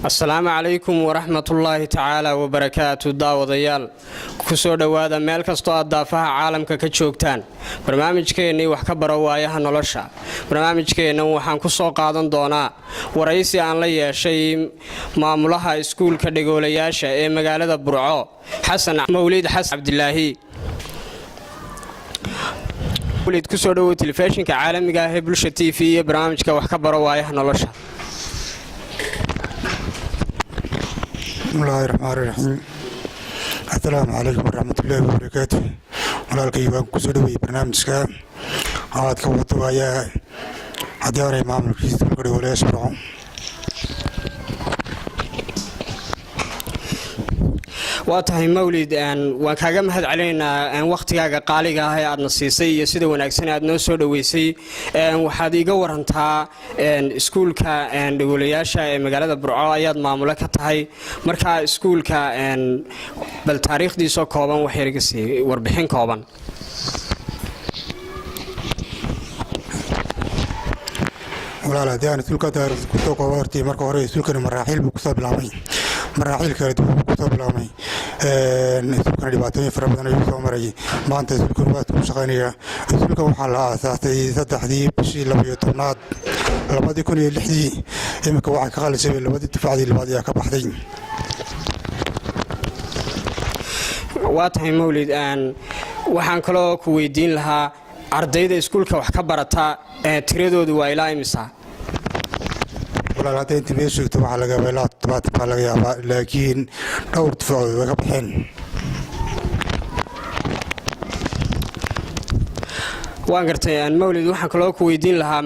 Asalaamu calaykum waraxmatullaahi tacaala wabarakaatu. Daawadayaal, kusoo dhowaada meel kastoo aad daafaha caalamka ka joogtaan barnaamijkeennii Wax ka Baro Waayaha Nolosha. Barnaamijkeennan waxaan ku soo qaadan doonaa waraysi aan la yeeshay maamulaha iskuulka dhegoolayaasha ee magaalada Burco, Xasan Mawliid Xasan Cabdilaahi. Mawliid, kusoo dhowow telefishinka caalamiga ah ee Bulsha TV iyo barnaamijka Wax ka Baro Waayaha Nolosha. Bismillaahi raxmaani raxiim. Assalaamu calaykum waraxmatullaahi wabarakaatu. Walaalkay, waan kusoo dhaweeyey barnaamijka aad ka wado ayaa haddii aanay maamulkiisa iskuulka dhegoolayaasha Burco. Waa tahay, Mawlid, waan kaaga mahad celinaynaa wakhtigaaga qaaliga ah ee aadna siisay iyo sida wanaagsan aad noo soo dhoweysay. Waxaad iiga warantaa, iskuulka dhegoolayaasha ee magaalada Burco ayaad maamulo ka tahay. Markaa iskuulka bal taariikhdiisoo kooban wax yar iga sii, warbixin kooban. Walaal, haddii aan iskuulka taariikhda kusoo koobo, hortii marka hore iskuulkani maraaxiil buu kusoo bilaabmay, maraaxiil kala duwan buu kusoo bilaabmay. Iskuulkana dhibaatooyin fara badan ayuu soo maray. Maanta iskuulkan waa isku shaqaynaya. Iskuulka waxaa la aasaasay 3-dii bishii 12aad 2006-dii. Iminka waxaa ka qalisabay labadii dufcadii labaad ayaa ka baxday. Waa tahay, Mawlid. Waxaan kaloo ku weydiin lahaa, ardayda iskuulka wax ka barata tiradoodu waa ilaa imisa? Walaal, hadday inta mee sheegto, waxaa laga yaabaa ilaa 70 baa laga yaabaa, laakiin dhowr dufcadood way ka baxeen. Waan gartay, Mawlid. Waxaan kaloo ku weydiin lahaa,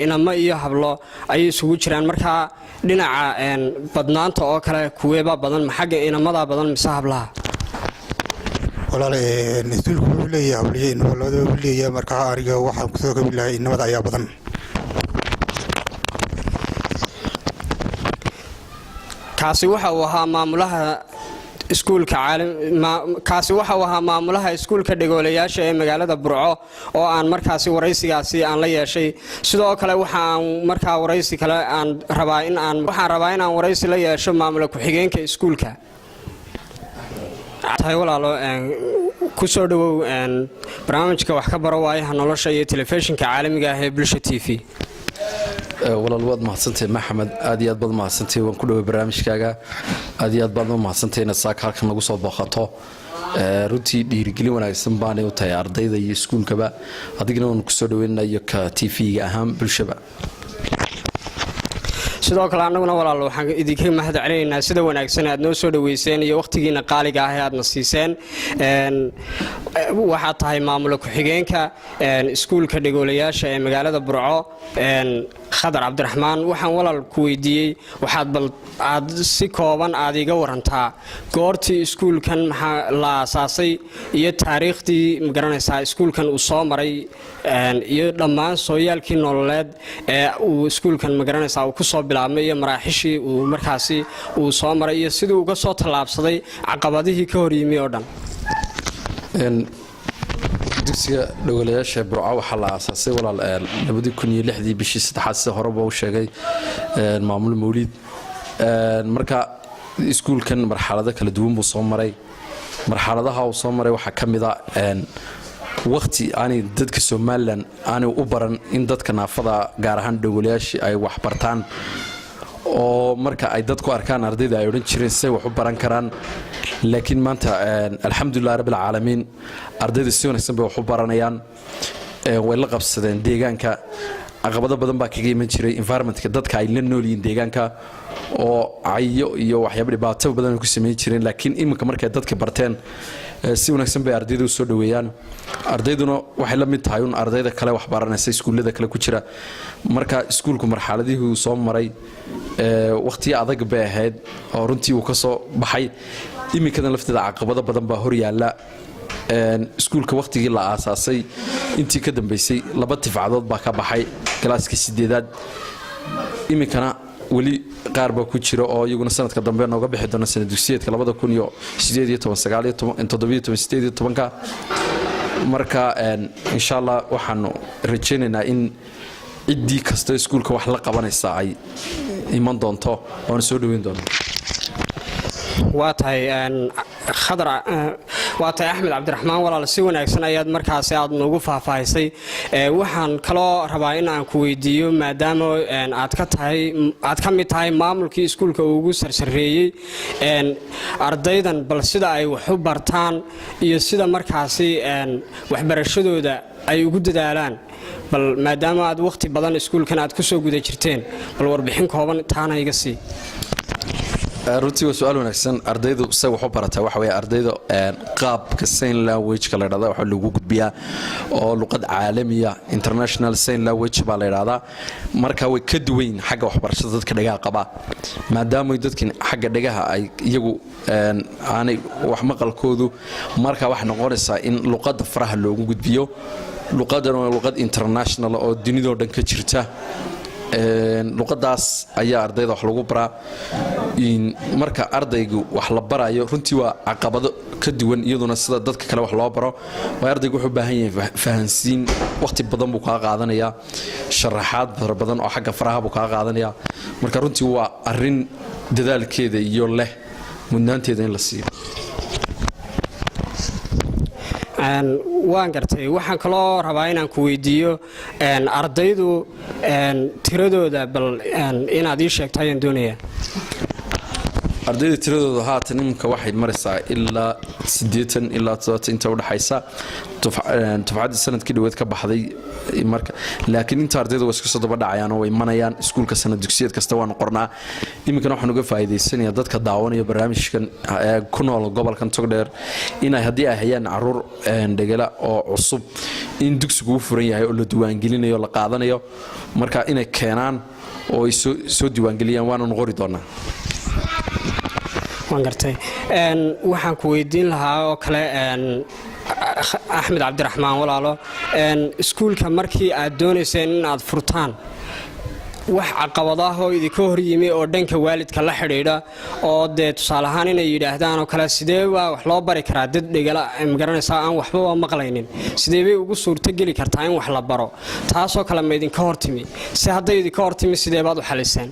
inamo iyo hablo ayay isugu jiraan. Markaa dhinaca badnaanta oo kale kuweebaa badan? Ma xagga inamadaa badan mise hablaha? Walaal, iskuulku wuxuu leeyahay habliyo inamo, labadaba wuu leeyahay. Markaa aniga waxaan kusoo kabi lahay inamada ayaa badan. Kaasi waxa uu ahaa maamulaha iskuulka kaasi waxa uu ahaa maamulaha iskuulka dhegoolayaasha ee magaalada Burco oo aan markaasi waraysigaasi aan la yeeshay. Sidoo kale waxaan markaa waraysi kale aan rabaa in aan waxaan rabaa inaan waraysi la yeesho maamula ku-xigeenka iskuulka. Tahay walaalo, kusoo dhowow barnaamijka Wax ka Baro Waayaha Nolosha iyo telefishinka caalamiga ah ee Bulsha TV. Walaal, waad mahadsantahay, Maxamed. Aad iyo aad baad mahadsantahay. Waan ku dhoway barnaamijkaaga. Aad iyo aad baad u mahadsantahay inaad saaka halkan nagu soo booqato. Runtii dhiirigelin wanaagsan baanay u tahay ardayda iyo iskuulkaba. Adigana waanu kusoo dhaweynana iyo ka TV-ga ahaan Bulshaba. Sidoo kale annaguna, walaal, waxaan idinka mahad celinaynaa sida wanaagsan aad noo soo dhoweyseen iyo wakhtigiina qaaliga ah ee aadna siiseen. Waxaad tahay maamula ku-xigeenka iskuulka dhegoolayaasha ee magaalada Burco, Khadar Cabdiraxmaan. Waxaan, walaal, ku weydiiyey, waxaad bal aad si kooban aad iga warantaa goortii iskuulkan maxaa la aasaasay iyo taariikhdii, magaranaysaa, iskuulkan uu soo maray iyo dhammaan sooyaalkii nololeed ee uu iskuulkan, magaranaysaa, uu ku soo bilaabmay iyo maraaxishii uu markaasi uu soo maray iyo sidii uga soo tallaabsaday caqabadihii ka hor yimi oo dhan. Dugsiga dhogolayaasha Burco waxaa la aasaasay, walaal, 2006-dii bishii saddexaad, sida horeba u sheegay maamul Mawliid. Marka iskuulkan marxalado kala duwan buu soo maray. Marxaladaha uu soo maray waxaa ka mid a wakhti aanay dadka Somaliland aanay u baran in dadka naafada, gaar ahaan dhogolayaashii, ay wax bartaan, oo marka ay dadku arkaan ardayda ay odhan jireen, "Say wax u baran karaan?" Laakiin maanta, alxamdulilah rabbilcaalamiin, ardayda si wanaagsan bay wax u baranayaan, way la qabsadeen deegaanka. Caqabado badan baa kaga iman jiray environmentka dadka ay la nool yihiin deegaanka, oo cayo iyo waxyaaba dhibaato badan ay ku samayn jireen. Laakiin iminka markay dadka barteen, si wanaagsan bay ardayda u soo dhoweeyaan. Ardayduna waxay la mid tahay un ardayda kale wax baranaysa iskuullada kale ku jira. Marka iskuulku marxaladihii uu soo maray, wakhtiyo adag bay ahayd oo runtii uu ka soo baxay. Iminkadan lafteeda caqabado badan baa hor yaalla. Iskuulka wakhtigii la aasaasay intii ka dambaysay laba dufcadood baa ka baxay galaaska sideedaad. Iminkana weli qaar baa ku jira oo iyaguna sanadka dambe nooga bixi doona, sanad dugsiyeedka 2018, 19, 17, 18-ka. Marka, insha Allah, waxaanu rajaynaynaa in ciddii kasta iskuulka wax la qabanaysa ay Iman doonto waanu soo dhoweyn doonaa. Waa tahay, Khadar. Waa tahay, Axmed Cabdiraxmaan. Walaal, si wanaagsan ayaad markaasi aad noogu faahfaahisay. Waxaan kaloo rabaa in aan ku weydiiyo, maadaama aad ka tahay, aad ka mid tahay maamulkii iskuulka ugu sarsareeyey, ardaydan bal sida ay wax u bartaan iyo sida markaasi waxbarashadooda ay ugu dadaalaan, bal maadaama aad wakhti badan iskuulkan aad ku soo guda jirteen, bal warbixin kooban taana iga sii. Runtii waa su-aal wanaagsan. Ardaydu se wax u barataa waxa weye, ardayda qaabka sign languageka la dhahda waxa lagu gudbiyaa oo luqad caalamiya, international sign language baa la yidhahdaa. Marka way ka duwan yihiin xagga waxbarashada dadka dhagaha qaba, maadaama dadkan xagga dhagaha ay iyagu aanay wax maqalkoodu. Marka waxay noqonaysaa in luqadda faraha loogu gudbiyo. Luqadan waa luqad international oo dunidoo dhan ka jirta. Luqadaas ayaa ardayda wax lagu baraa. Marka ardaygu wax la barayo, runtii waa caqabado ka duwan iyaduna sida dadka kale wax loo baro, waayo ardaygu wuxuu u baahan yahay fahansiin. Waqti badan buu kaa qaadanayaa, sharaxaad fara badan oo xagga faraha buu kaa qaadanayaa. Marka runtii waa arrin dadaalkeeda iyo leh mudnaanteeda in la siiyo. Waan gartay. Waxaan kaloo rabaa inaan ku weydiiyo ardaydu tiradooda, bal inaad ii sheegto ayaan doonayaa. Ardayda tiradooda haatan iminka waxay maraysaa ilaa 80 ilaa 70 inta udhexaysa, dufcaddii sanadkii dhaweed ka baxday. Marka laakiin inta ardayda way iska soo daba dhacayaan oo way imanayaan iskuulka. Sanad dugsiyeed kasta waanu qornaa. Iminkana waxaan uga faa'iidaysanayaa dadka daawanaya barnaamijkan ku nool gobolkan Togdheer inay, haddii ay hayaan caruur dhegala oo cusub, in dugsigu u furan yahay oo la diiwaangelinayo, la qaadanayo. Marka inay keenaan oo ay soo diiwaangeliyaan, waananu qori doonaa. Waan gartay. Waxaan ku weydiin lahaa oo kale, Axmed Cabdiraxmaan walaalo, iskuulka markii aad doonayseen in aad furtaan, wax caqabadaahoo idinka hor yimi oo dhanka waalidka la xidhiidha, oo dee tusaale ahaan inay yidhaahdaan oo kale, sidee baa wax loo bari karaa dad dhegala, magaranaysaa, aan waxbaba maqlaynin, sidee bay ugu suurto geli kartaa in wax la baro, taasoo kale ma idinka hortimi? Si hadday idinka hortimi, sidee baad u xaliseen?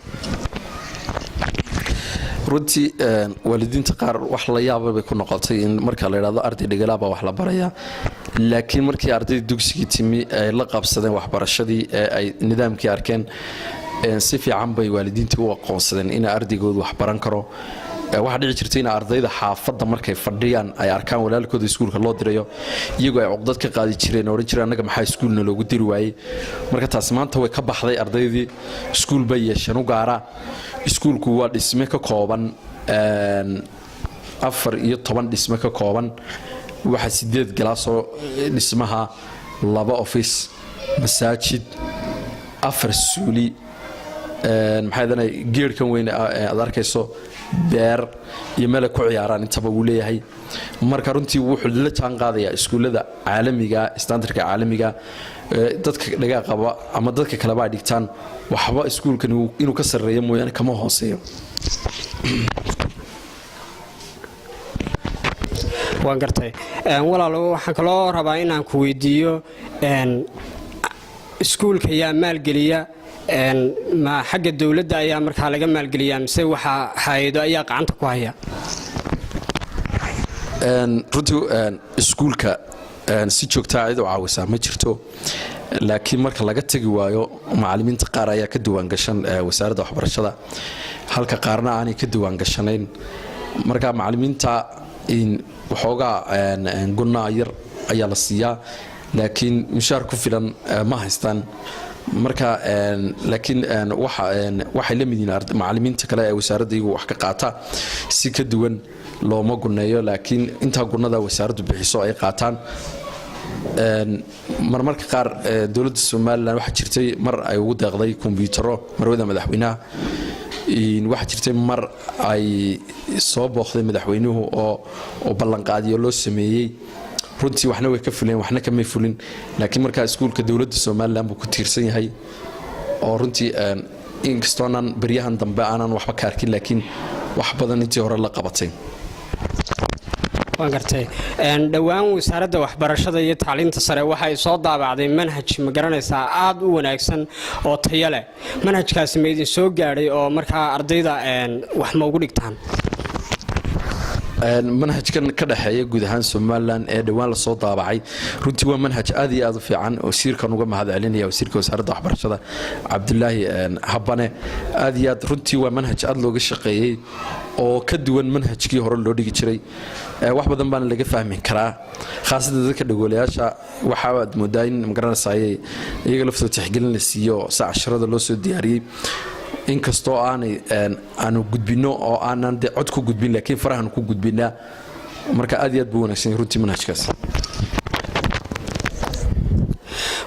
Runtii waalidiinta qaar wax la yaaba bay ku noqotay in marka la yidhahdo arday dhegalaa baa wax la baraya. Laakiin markii ardayda dugsigii timi ay la qabsadeen waxbarashadii ee ay nidaamkii arkeen, si fiican bay waalidiintii u aqoonsadeen in ardaygoodu wax baran karo. Waxaa dhici jirtay in ardayda xaafadda markay fadhiyaan ay arkaan walaalkooda iskuulka loo dirayo, iyagoo ay cuqdad ka qaadi jireen oo odhan jireen, "Annaga maxaa iskuulna loogu diri waayey?" Marka taasi maanta way ka baxday. Ardaydii iskuul bay yeesheen u gaara. Iskuulku waa dhisme ka kooban 14 dhisme ka kooban. Waxaa sideed galaasoo dhismaha, laba office, masaajid, afar suuli, maxaa geerhkan weyn aad arkayso, beer iyo meel ay ku ciyaaraan intaba wuu leeyahay. Marka runtii wuxuu la jaan qaadayaa iskuullada caalamiga, standardka caalamiga. Dadka dhagaa qaba ama dadka kaleba ay dhigtaan, waxba iskuulkan inuu ka sarreeyo mooyaane kama hooseeyo. Waan gartay, walaalo. Waxaan kaloo rabaa inaan ku weydiiyo, iskuulka yaa maalgeliya? Ma xagga dowladda ayaa markaa laga maalgeliyaa, mise waxaa hay-ado ayaa gacanta ku haya? Runtii iskuulka si joogtaa cid u caawisaa ma jirto, laakiin marka laga tegi waayo, macallimiinta qaar ayaa ka diwaangashan wasaaradda waxbarashada, halka qaarna aanay ka diwaangashanayn. Marka macallimiinta waxoogaa gunnaa yar ayaa la siiyaa, laakiin mushaar ku filan ma haystaan. Marka laakiin waxay la mid yihiin macallimiinta kale ee wasaaradda iyagu wax ka qaata. Si ka duwan looma guneeyo, laakiin intaa gunnada wasaaraddu bixiso ay qaataan. Marmarka qaar dowladda Somaliland waxaa jirtay mar ay ugu deeqday kombyutaro marwada madaxweynaha. Waxaa jirtay mar ay soo booqday madaxweynuhu oo ballanqaadiyo loo sameeyey. Runtii waxna way ka fuleen, waxna kamay fulin. Laakiin markaa iskuulka dowladda Somaliland buu ku tiirsan yahay, oo runtii inkastoonan beryahan dambe aanan waxba ka arkin, laakiin wax badan intii hore la qabatay. Waan gartay. Dhowaan Wasaaradda Waxbarashada iyo Tacliinta Sare waxay soo daabacday manhaj, ma garanaysaa, aada u wanaagsan oo tayo leh. Manhajkaasi ma idin soo gaadhay oo markaa ardayda wax ma ugu dhigtaan? Manhajkan ka dhexeeya guud ahaan Somaliland ee dhowaan lasoo daabacay runtii waa manhaj aad iyo aad u fiican. Wasiirkan uga mahad celinaya, wasiirka Wasaaradda Waxbarashada Cabdulaahi Habane. Aad iyo aad runtii waa manhaj aad looga shaqeeyey oo ka duwan manhajkii hore loo dhigi jiray. Wax badan baana laga fahmi karaa, khaasatan dadka dhagoolayaasha. Waxaaad moodaa in, magaranaysaayey, iyaga laftooda tixgelin la siiyo sa casharada loo soo diyaariyey. Inkastoo aanay aanu gudbinno oo aanan de cod ku gudbin, laakiin farahan ku gudbinaa. Marka aad iyo aad buu wanaagsan yahay runtii manhajkaas.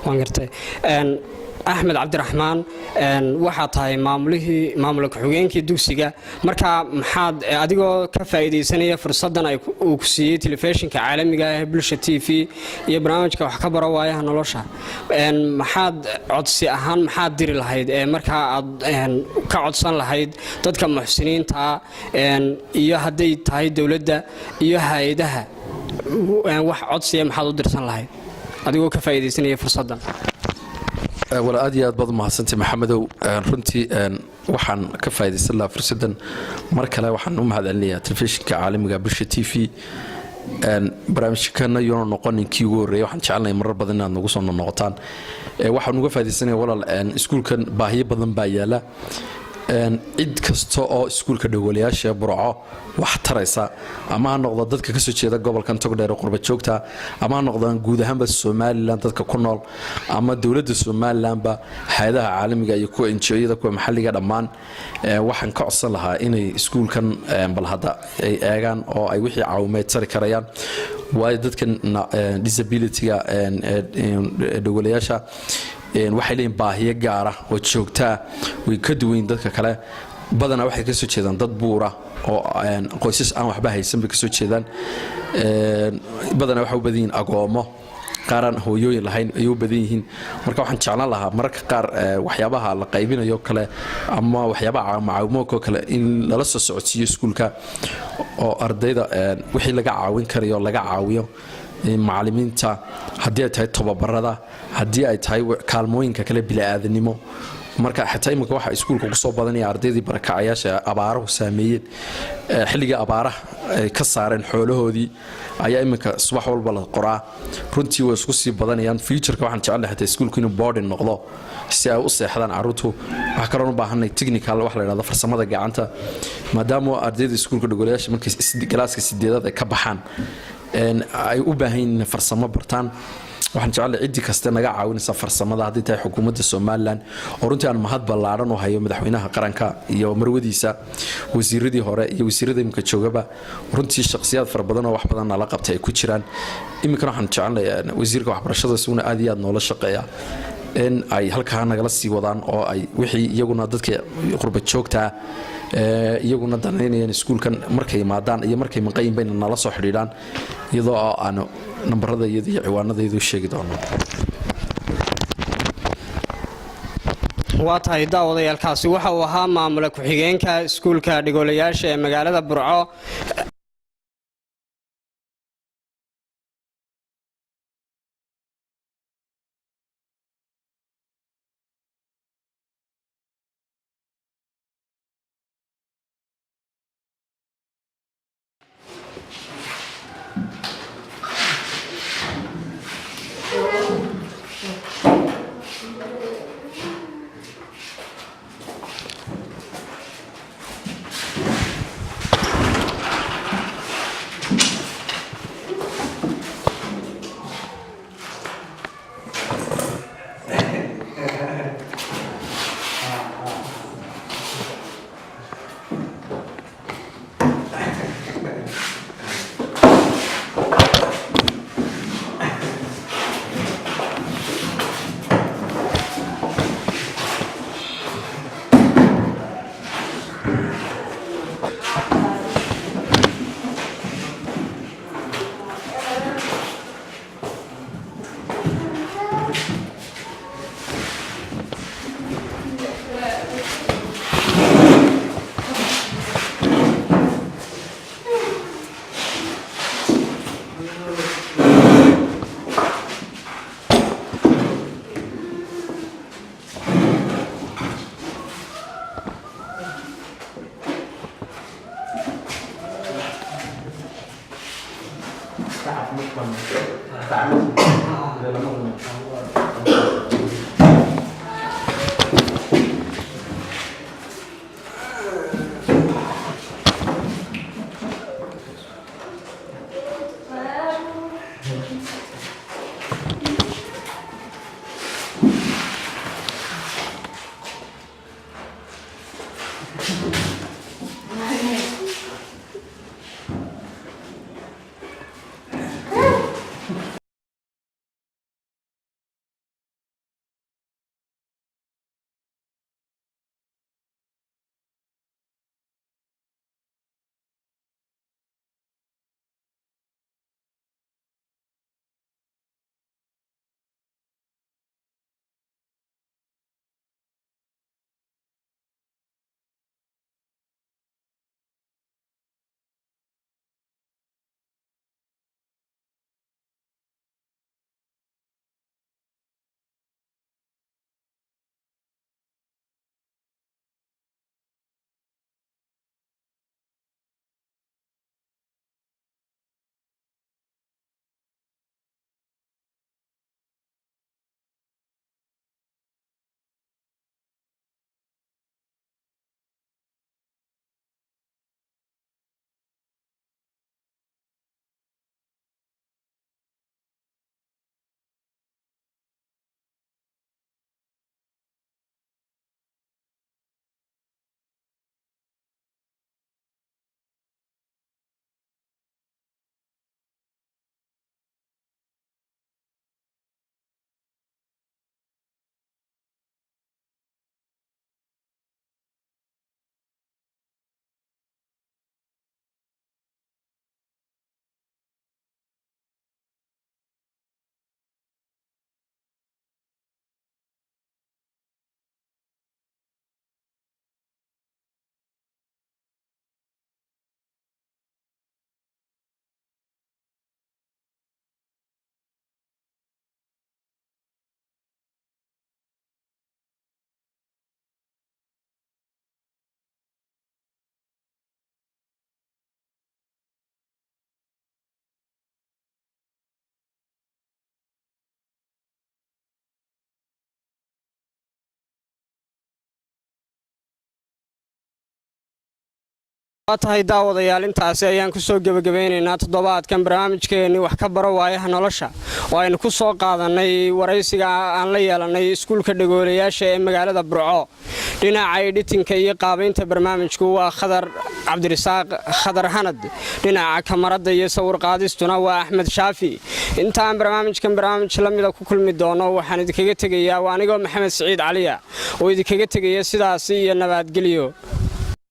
Waan gartay. Axmed Cabdiraxmaan, waxaa tahay maamulihii, maamula ku-xigeenkii dugsiga. Marka maxaad, adigoo ka faa'iidaysanaya fursaddan uu ku siiyey telefishinka caalamiga ah ee Bulsha TV iyo barnaamijka Wax ka Baro Waayaha Nolosha, maxaad codsi ahaan maxaad diri lahayd ee markaa aad ka codsan lahayd dadka muxsiniinta iyo hadday tahay dowladda iyo hay-adaha? Wax codsiya maxaad u dirsan lahayd adigoo ka faa'iidaysanaya fursaddan? Wala, aad iyo aad baad umahadsantay, Maxamedow. Runtii waxaan ka faa'idaysan lahaa fursaddan. Mar kale waxaan u mahad celinayaa telefishinka caalamiga Bulsha TV. Barnaamijkana yuuna noqonin kii ugu horreeyay. Waxaan jecelnahay marar badan inaad nagu soo noqnoqotaan. Waxaan uga faa'idaysanaya, walaal, iskuulkan baahiyo badan baa yaala. Cid kasta oo iskuulka dhagoolayaasha Burco wax taraysa, ama ha noqdo dadka kasoo jeeda gobolkan Togdheer ee qurba joogta, ama ha noqdaan guud ahaanba Somaliland dadka ku nool, ama dowladda Somalilandba, hay-adaha caalamiga iyo kuwa NGO-yada, kuwa maxalliga, dhammaan waxaan ka codsan lahaa inay iskuulkan bal hadda ay eegaan oo ay wixii caawimeed tari karayaan, waayo dadkan disability-ga, dhogolayaasha, waxay leeyihin baahiyo gaara oo joogtaa, way ka duwan dadka kale. Badanaa waxay kasoo jeedaan dad buura oo qoysas aan waxba haysan bay kasoo jeedaan. Badanaa waxay u badan yihiin agoomo, qaaraan hooyooyin lahayn ayay u badan yihiin. Marka waxaan jeclaan lahaa mararka qaar waxyaabaha la qaybinayo kale ama waxyaabaha macaawimoodka kale in lala soo socodsiiyo iskuulka oo ardayda wixii laga caawin karayo laga caawiyo, macalimiinta haddii ay tahay, tababarada haddii ay tahay, kaalmooyinka kale bini'aadanimo. Marka xitaa iminka waxaa iskuulka kusoo badanaya ardaydii barakacayaasha abaaruhu saameeyeen, xilligii abaaraha ay ka saareen xoolahoodii ayaa iminka subax walba la qoraa. Runtii way isku sii badanayaan. Future-ka waxaan jecelnahay xitaa iskuulku inuu boarding noqdo si ay u seexdaan carruurtu. Waxaa kaloon u baahanay technical, wax la yidhahdo farsamada gacanta, maadaama ardayda iskuulka dhogolayaasha markay galaaska sideedaad ay ka baxaan ay u baahan yihiin farsamo bartaan. Waxaan jecelahay ciddii kaste naga caawinaysa farsamada, haddii tahay xukuumadda Somaliland, oo runtii aan mahad ballaaran u hayo madaxweynaha qaranka iyo marwadiisa, wasiiradii hore iyo wasiirada iminka joogaba, runtii shakhsiyaad fara badan oo wax badan nala qabtay ay ku jiraan. Iminkana waxaan jecelnahay wasiirka waxbarashada, isaguna aad iyo aad noola shaqeeya, in ay halkaa nagala sii wadaan oo ay wixii iyaguna dadka qurba joogtaa iyaguna danaynayaan iskuulkan markay yimaadaan iyo markay maqayin bayna nala soo xidhiidhaan, iyadoo aanu nambarada iyada iyo ciwaanada iyadoo sheegi doono. Waa tahay, daawadayaalkaasi waxa uu ahaa maamula ku-xigeenka iskuulka dhigoolayaasha ee magaalada Burco. Waa tahay, daawadayaal, intaasi ayaan kusoo gebagabeynaynaa toddobaadkan barnaamijkeenni Wax ka Baro Waayaha Nolosha, oo aynu ku soo qaadanay waraysiga aan la yeelanay iskuulka dhagoolayaasha ee magaalada Burco. Dhinaca editing-ka iyo qaabaynta barnaamijku waa Khadar Cabdirasaaq Khadar Hanad, dhinaca kamarada iyo sawir qaadistuna waa Axmed Shaafi. Intaan barnaamijkan barnaamij la mida ku kulmi doono, waxaan idinkaga tegayaa, waa anigoo Maxamed Siciid Caliya oo idinkaga tegaya sidaasi iyo nabadgelyo.